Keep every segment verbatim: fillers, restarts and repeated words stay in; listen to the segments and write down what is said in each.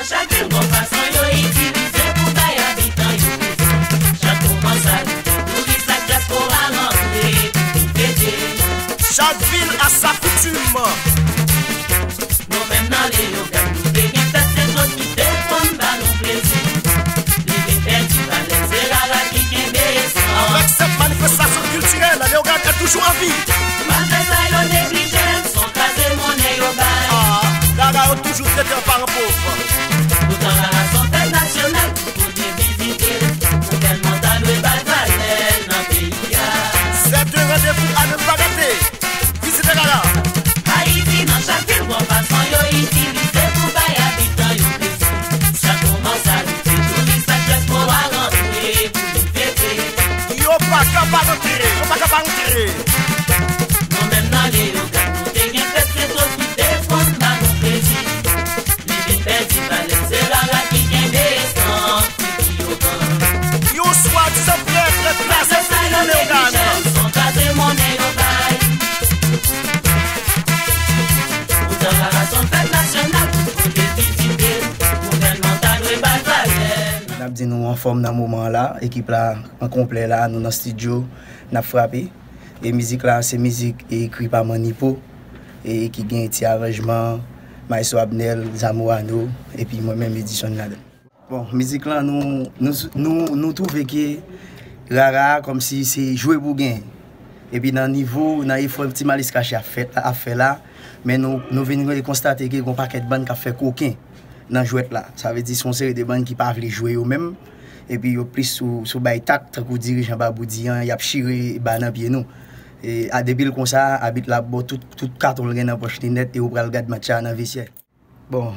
Chak vil gon fason yo itilize pou bay abitan yo prezan. Chak moman sa rive, touris ak dyaspora rantre pou nou fete. Chak vil a sa koutim. Nou menm nan Leyogàn, nou te gen fèt, se zòt ki te konn ba nou plezi. Li vin pèdi valè, se rara ki kenbe san. Avèk sèt manifestasyon kiltirèl, Leyogàn ka toujou an vi. Malgre sa, yo neglije n, son kraze monnen yo bay. Ah, rara yo toujou trete an paran pòv. Poutan rara son fèt nasyonal, pou tout vin vizite l. Gouvènman ta dwe bay valè l nan peyi a. C'est un rendez-vous à ne pas rater. Vizite rara. Ayiti nan chak vil gon fason yo itilize pou bay abitan yo plezi. Chak moman sa rive, touris ak dyaspora rantre pou nou fete. Yo pa ka pa rantre, yo pa ka pa rantre. Nou menm nan Leyogàn, nou te gen fèt, se zòt ki te konn ba nou plezi. Li vin pèdi valè, se rara ki kenbe san. Yon swadizan prèt, prèt plase pou vin Leyogàn. N ap di nou anfòm nan moman an la, ekip la an konplè la, nou nan estidyo, n ap frape. E mizik la, se mizik ekri pa Mannipo, e ki gen ti aranjman Maestro Abnel, Zamorano, epi mwen menm Edison ladan l. Bon, mizik lan, nou, nou, nou, nou twouve ke rara a kòmsi se jwe pou genyen. Epi nan nivo, nan efò Ti Malis Kache ap fè, ap fè la, men nou, nou vin konstate ke gon pakèt bann k ap fè koken nan jwèt la. Sa vle di se yon seri de bann ki pa vle jwe yo menm, epi yo plis sou, sou bay tak, tankou dirijan Babou di an, y ap chire ba nan pye nou. E, a, depi l konsa, abit la ap ba w tout, tout katon l gen nan pòch li nèt, e ou pral gad match la nan vestyè. Bon,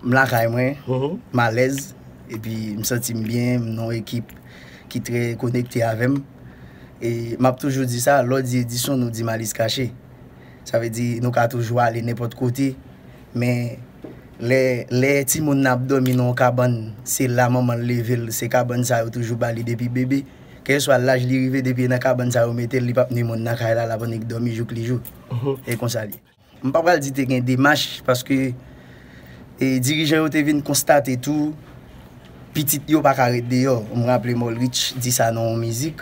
m lakay mwen, m alèz, epi m santi m byen, m nan yon ekip ki trè konekte avè m. E m ap toujou di sa, lè w di Edison, nou di Malis Kache. Sa vle di, nou ka toujou ale nenpòt kote, men lè, lè timoun nan ap dòmi nan yon kabann, se la manman l leve l, se kabann sa yo toujou ba li depi bebe. Kèlkeswa laj li rive, depi e nan kabann sa yo mete l, li p ap ni moun nan kay la, l ap annik dòmi jouk li jou. E konsa l ye. M pa pral di te gen demach, paske, e, dirijan yo te vin konstate tou, pitit yo pa ka ret deyò. M raple m Olrich di sa nan yon mizik,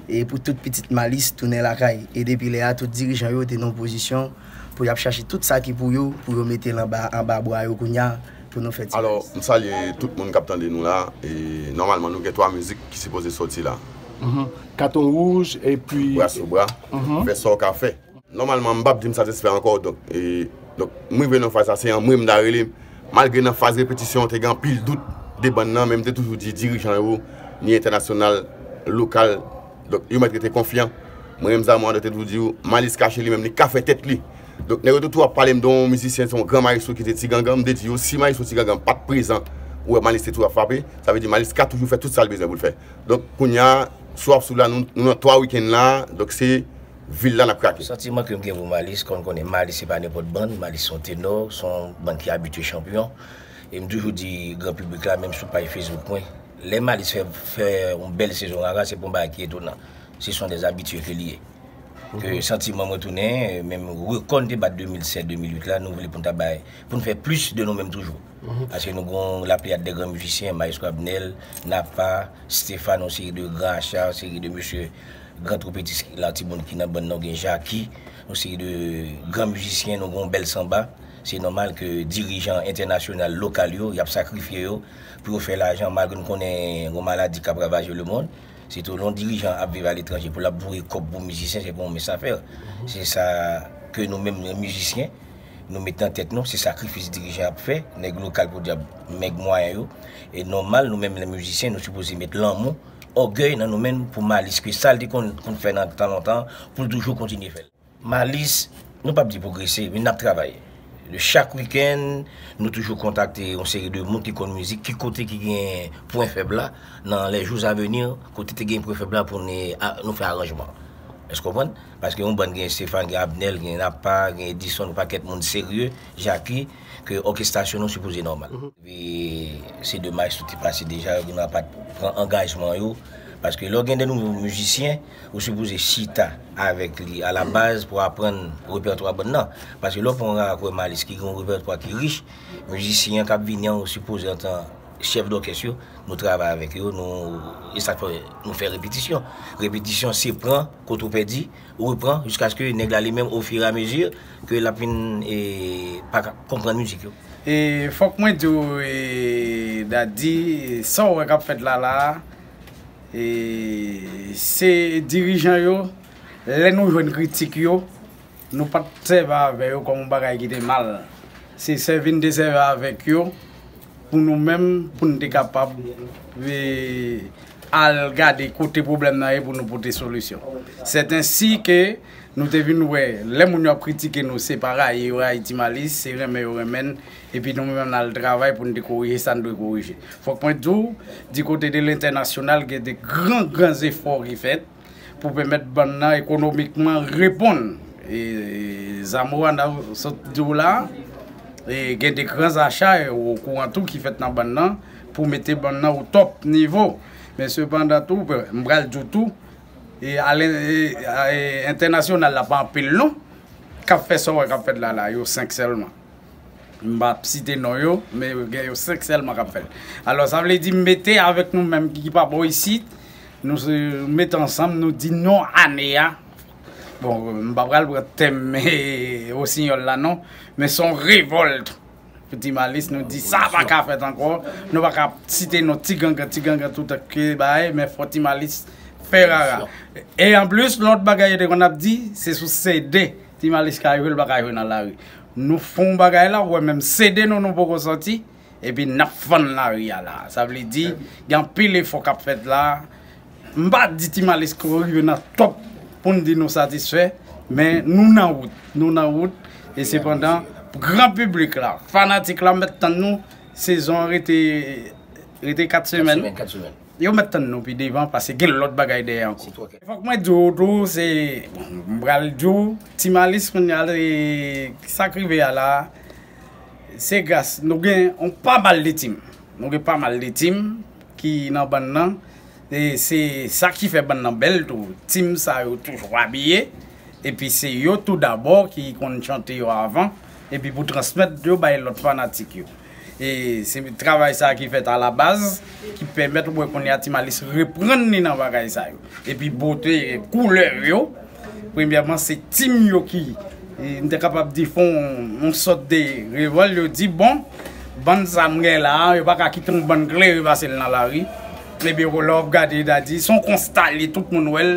e pou tout pitit Malis tounen lakay. E depi lè a, tout dirijan yo te nan pozisyon pou y ap chache tout sa ki pou yo, pou yo mete l anba, anba bra yo kounye a, pou nou fè ti Alò, m salye tout moun k ap tande nou la. E nòmalman, nou gen twa mizik ki sipoze sòti la. Katon Wouj, epi Bra sou bra, fè sa w ka fè. Nòmalman, m p ap di m satisfè ankò. Donk, e, donk, m rive nan faz sa, se anmwe m ta rele. Malgre nan faz repetisyon an, te gen anpil dout de bann nan, men m te toujou di dirijan yo, ni entènasyonal, lokal, donk, yo mèt rete konfyan. Mwen menm, Zamorano te toujou di yo, Malis Kache li menm, li ka fè tèt li. Donk, nèg yo te toujou ap pale m de yon mizisyen, se yon gran mayestwo ki te Ti Gangan. M te di yo, si mayestwo Ti Gangan pa t prezan, ou wè Malis te toujou ap frape, sa vle di Malis ka toujou fè tout sa l bezwen pou l fè. Donk, kounye a, sou ap sou la, nou, nou nan twa wikenn la, donk se vil la n ap krake. Santiman ke m gen pou Malis, kòm n konnen Malis se pa nenpòt bann, Malis se yon tenò, se yon bann ki abitye chanpyon. E m toujou di gran piblik la, menm sou paj Facebook mwen, lè Malis fè, fè yon bèl sezon rara, se pa yon bagay ki etonan. Se son dè abitye ke li ye. Ke santiman mwen tounen, menm rekò n te bat de mil sèt, de mil uit la, nou vle pou n ta bay, pou n fè plis de nou menm toujou. Paske nou gon lapleyad de gran mizisyen, Maestro Abnel, Napa, Stéphane, yon seri de gran Acha, yon seri de mesye, gran twoupetis la, timoun ki nan bann nan, gen Jackie, yon seri de gran mizisyen, nou gon bèl sanba. Se nòmal ke dirijan entènasyonal, lokal yo, y ap sakrifye yo pou yo fè lajan, malgre n konnen gon maladi k ap ravaje lemonn. Se tou lè yon dirijan ap viv aletranje, pou l ap voye kòb pou mizisyen, se pa yon mens afè. Se sa ke nou menm, lè mizisyen, nou met nan tèt nou, se sakrifis dirijan ap fè, nèg lokal podyab, nèg mwayen yo. E nòmal, nou menm lè mizisyen, nou sipoze met lanmou, ògèy nan nou menm pou Malis, ke sa l te konn, konn fè nan tan lontan, pou l toujou kontinye fè l. Malis, nou p ap di pwogrese, men n ap travay. Chak wikenn, nou toujou kontakte yon seri de moun ki konn mizik, ki kote ki gen pwen fèb la, nan les jours à venir, kote te gen pwen fèb la pou n, a, nou fè aranjman. Èske w konprann? Paske yon bann gen Stéphane, gen Abnel, gen Napa, gen Edison, yon pakèt moun serye, Jackie, ke òkestasyon nou sipoze nòmal. Epi se de maestro ki pase deja, yo gen pa pran angajman yo Paske lè w gen de nouvo mizisyen, ou sipoze chita avèk li alabaz pou aprann repètwa bann nan. Paske lè w pran yon rapè Malis ki gen yon repètwa ki rich, mizisyen an k ap vini an, ou sipoze antan chèf dòkès yo, nou travay avèk yo, nou, e sa k fè nou fè repetisyon. Repetisyon se pran, kote w pèdi, ou repran, jiskaske nèg la li menm, ofiramezi ke l ap vin, e, pa ka konprann mizik yo. E fòk mwen di w, e, Daddy, sa w wè k ap fèt la la a, e, se dirijan yo, lè nou jwenn kritik yo, nou pa t sèvi avè yo kòm yon bagay ki te mal. Se sèvi n te sèvi avèk yo pou nou menm, pou n te kapab, e, al gade kote pwoblèm nan ye pou nou pote solisyon. Sètensi ke nou te vin wè, lè moun yo ap kritike nou, se pa rayi yo rayi Ti Malis, se renmen yo renmen n, epi nou menm n al travay pou n te korije sa n dwe korije. Fòk mwen di w, di kote de lentènasyonal, gen de gran, gran zefò ki fèt pou pèmèt bann nan ekonomikman reponn. E, Zamora n ap sot di w la, e, gen de gran zacha, e, ou okouran tou ki fèt nan bann nan pou mete bann nan o top nivo. Men sepandan tou, m pral di w tou, e, a len-, e, a, e, entènasyonal la pa anpil non, k ap fè sa w wè k ap fèt la la, yo senk sèlman. M p ap site non yo, men gen yo senk sèlman k ap fè l. Alò, sa vle di, m mete avèk nou menm ki pa bò isit, nou se, mete ansanm, nou di non ane a. Bon, m pa pral pran tèm, eh, Wosinyòl la non, men se yon revòlt. Pou Ti Malis, nou di sa pa ka fèt ankò. Nou pa ka site non Ti Gangan, Ti Gangan tout ke bay, men fò Ti Malis fè rara. E anplis, lòt bagay yo te konn ap di, se sou C D Ti Malis ka jwe, l pa ka jwe nan lari. Nou fè yon bagay la, ou wè menm C D nou, nou poko sòti, epi n ap fann lari a la. Sa vle di, gen anpil efò k ap fèt la. M pa di Ti Malis ko rive nan top pou n di nou satisfè, men nou nan wout. Nou nan wout, e sepandan, gran piblik la, fanatik la, mèt tann nou, sezon an rete, rete kat semèn. Yo mèt tann nou pi devan, paske gen lòt bagay dèyè ankò. Fòk mwen di w tou, se, bon, m pral di w, Ti Malis kounye a, e, sa k rive a la, se gras, nou gen yon pa mal de tim. Nou gen pa mal de tim ki nan bann nan. E se sa ki fè bann nan bèl tou. Tim sa yo toujou abiye. Epi se yo tou dabò ki konn chante yo avan. Epi pou transmèt yo bay lòt fanatik yo. E se travay sa ki fèt alabaz, ki pèmèt ou wè kounye a Ti Malis reprann li nan bagay sa yo. Epi bote koulè yo, premyèman, se tim yo ki, e, m te kapab di fè yon, yon sòt de revòl, yo di, bon, bann sa m gen la a, yo pa ka kite yon bann klere pase l nan lari. Ebyen, lè w ap gade, Daddy, se yon konsta li, tout moun wè l,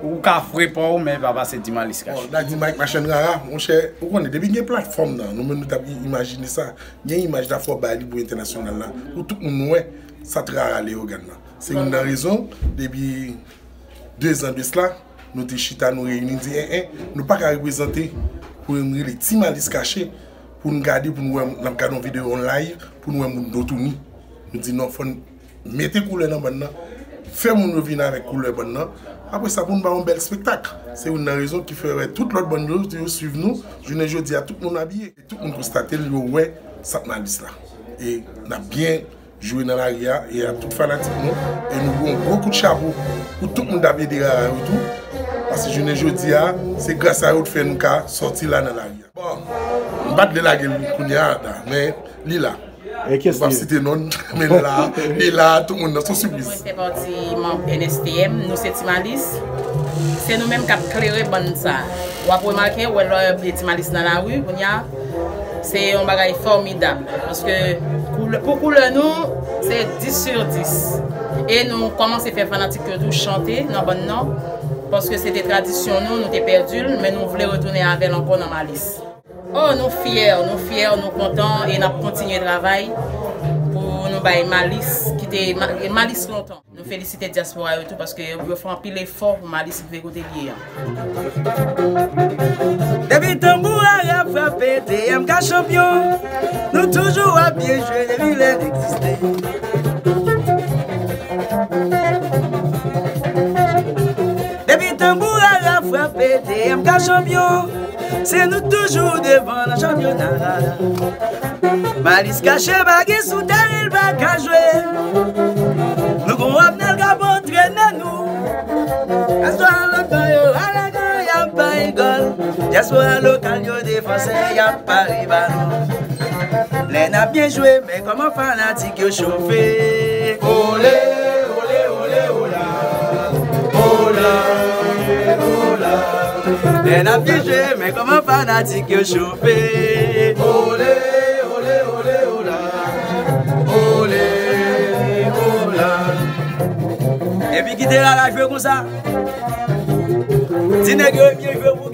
ou ka fre pa w, men pa pase Ti Malis Cash. Bon, Daddy Mike Machann Rara, monchè, ou konnen, depi gen platfòm nan, nou menm nou t ap i-, imajine sa, gen imaj la fò w bay li pou entènasyonal la, pou tout moun wè sa t Rara Leyogàn nan. Se youn nan rezon, depi de zan de sila, nou te chita, nou reyini, di, en, en, nou pa ka reprezante pou n rele Ti Malis Cash, pou n gade, pou n wè, n ap gade yon videyo, yon live, pou n wè moun nou touni. Nou di, non, fò n mete koulè nan bann nan, fè moun yo vin avèk koulè bann nan. Apre sa, pou n ba yon bèl espektak. Se youn nan rezon ki fè wè tout lòt bann yo, yo swiv nou. Jounen jodi a, tout moun abiye. E tout moun konstate l, yo wè sa k Malis la. E n ap byen jwe nan lari a, e a tout fanatik nou. E nou voye yon gwo kout chapo pou tout moun t ap ede Rara yo tou. Paske jounen jodi a, se gras a yo k fè nou ka sòti la nan lari a. Bon, m pa t vle lage l kounye a, men li la. E kyès li ye? M p ap site non l, men li la, li la, tout moun nan, se yon sipriz. Mwen fè pati manm N S T M, nou se Ti Malis. Se nou menm k ap klere bann sa. W ap remake, w wè lè Ti Malis nan lari, kounye a, se yon bagay fòmidab. Paske koulè, pou koulè nou, se dis sou dis. E nou kòmanse fè fanatik yo tou chante nan bann nan. Paske se te tradisyon nou, nou te pèdi l, men nou vle retounen avè l ankò nan Malis. Oh, nou fyè, nou fyè, nou kontan e n ap kontinye travay pou nou bay Malis, kite Ma-, Malis lontan. Nou felisite dyaspora yo tou paske yo fè anpil efò pou Malis rive kote l ye a. Depi tanbou a frape, T M K chanpyon. Nou toujou ap byen jwe depi lè n egziste. Depi tanbou a frape, T M K chanpyon. Se nou toujou devan nan chanpyona. Malis Cash pa gen sou teren, l pa ka jwe. Nou gon Abner k ap antrene Dyaspora lokal yo defansè y ap pare ba nou. Lè n ap byen jwe, men kòman fanatik yo chofe. Ole, ole, ole, ola. Ole, ola. Lè n ap byen jwe, men kòman fanatik yo chofe. Ole, ole, ole, ola. Ole, ola. Epi kite la la jwe konsa. Ti nèg yo byen jwe pou